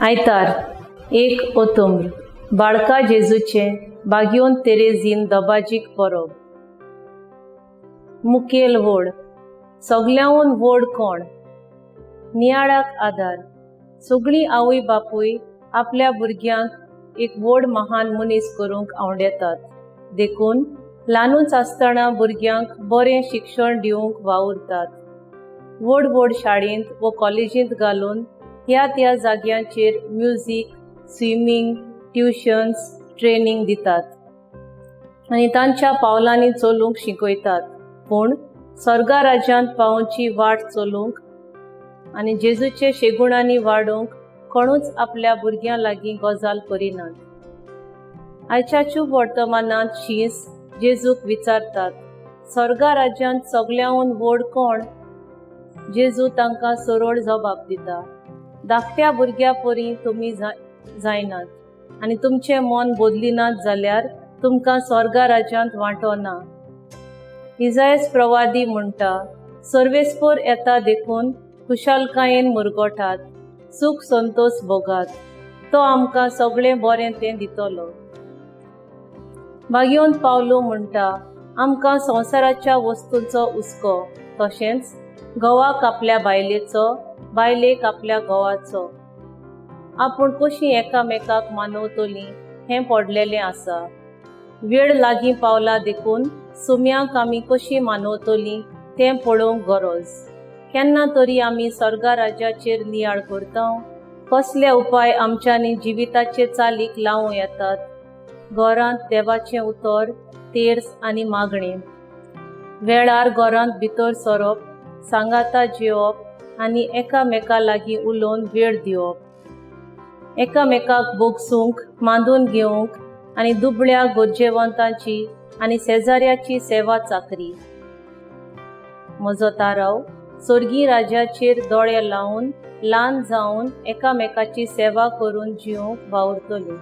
आयतार एक ओतोम्र बाळका जेजूचें बागयोन तेरेझीन दबाजीक परब. मुखेल व्हड सगल्यांहून व्हड कोण? नियाळाक आदार. सगळीं आवय बापूय आपल्या भुरग्यांक एक व्हड महान मनीस करूंक आंवडेतात. देखून ल्हानूच आसतना भुरग्यांक बरें शिक्षण दिवंक वावुरतात. व्हड व्हड शाळेंत व कॉलेजींत घालून ह्या त्या जाग्यांचेर म्युजीक, स्विमींग, ट्युशन्स, ट्रेनींग दितात आनी तांच्या पावलांनी चलूंक शिकयतात. पूण स्वर्गा राज्यांत पावोवची वाट चलूंक आनी जेजूचे शेगुणांनी वाडोवंक कोणूच आपल्या भुरग्यां लागीं गजाल करिनात. आयच्या चूप वर्तमानांत शींस जेजूक विचारतात, स्वर्गा राज्यांत सगल्यांहून व्हड कोण? जेजू तांकां सरळ जबाब दिता, धाकट्या भुरग्या परी तुमी जायनात आनी तुमचें मन बदलिनात जाल्यार तुमकां स्वर्गा राज्यांत वांटो ना. इजायस प्रवादी म्हणटा, सर्वेस्पोर येता देखून खुशालकायेन मुरगोटात, सूख संतोष भोगात, तो आमकां सगळें बरें तें दितलो. बागयोन पावलो म्हणटा, आमकां संवसाराच्या वस्तूंचो हुस्को, तशेंच घोवाक आपल्या बायलेचो, बायलेक आपल्या घोवाचो. आपूण कशीं एकामेकाक मानवतलीं हें पडलेलें आसा. वेळ लागीं पावला देखून सुम्यांक आमी कशीं मानवतलीं तें पळोवंक गरज. केन्ना तरी आमी स्वर्गा राज्याचेर नियाळ करता? कसले उपाय आमच्यांनी जिविताचे चालीक लावूं येतात? घरांत देवाचें उतर, तेर्स आनी मागणें. वेळार घरांत भितर सरप, सांगाता जेवप आनी एकामेका लागीं उलोवन वेळ दिवप. एकामेकाक भोगसूंक, मांदून घेवंक आनी दुबळ्या गरजेवंतांची आनी शेजाऱ्याची सेवा चाकरी. म्हजो ताराव स्वर्गीय राज्याचेर दोळे लावन ल्हान जावन एकामेकाची सेवा करून जिवंक वावुरतली.